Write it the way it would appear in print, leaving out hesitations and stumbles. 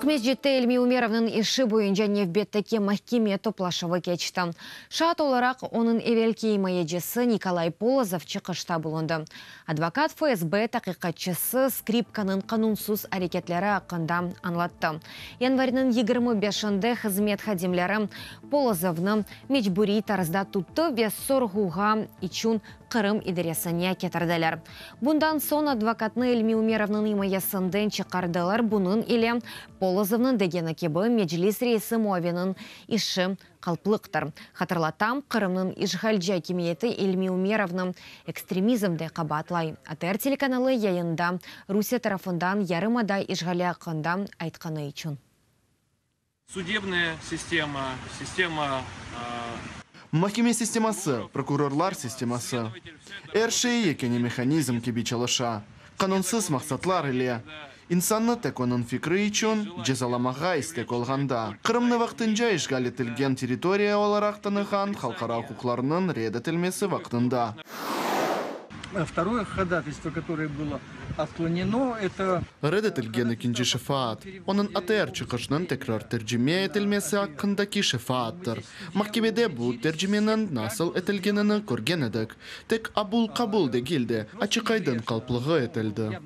Aqmescitte İlmi Umerovnıñ işi boyunca nevbetteki mahkeme toplaşuvı keçti. Şaat olaraq onıñ evelki imayecisi Nikolay Polozov çıqışta bulundı. Advokat FSB taqiqatçısı Skripkanıñ qanunsız areketleri aqqında añlattı. Yanvarniñ 25-nde hızmet hadimleri Polozovnı mecburiy tarzda tuttı ve sorğuğa içün Qırım idaresine ketirdiler. Bundan soñ advokatnı İlmi Umerovnıñ imayesinden çıqardılar, bunıñ ile, Polozovnıñ degeni kibi, Meclis reisi muaviniñ işi qalplıqtır. Hatırlatam, Qırımnıñ işğalci akimiyeti İlmi Umerovnı ekstremizmde qabaatlay. ATR telekanalı yayında Rusiye tarafından yarımada işğali aqqında aytqanı içün. Sudebnaya sistema, sistema. Mahkeme sisteması, prokurorlar sisteması, er şey yekâne mehanizm kibi çalışa, qanunsız maqsatlar ile, insannı tek onıñ fikri içün cezalamağa istek olğanda, Qırımnı vaqtınca işğal etilgen territoriya olaraq tanığan halqara uquqlarnıñ red etilmesi vaqtında. Vtoroye hodatelstvo, kotoroye bylo otkloneno, eto. Red etilgen ekinci şefaat, onıñ ATR çıqışınıñ tekrar tercime etilmesi aqqındaki şefaattır. Mahkemede bu tercimeniñ nasıl etilgenini körgen edik. Tek abul-qabul degil de, açıq-aydın qalplığı etildi.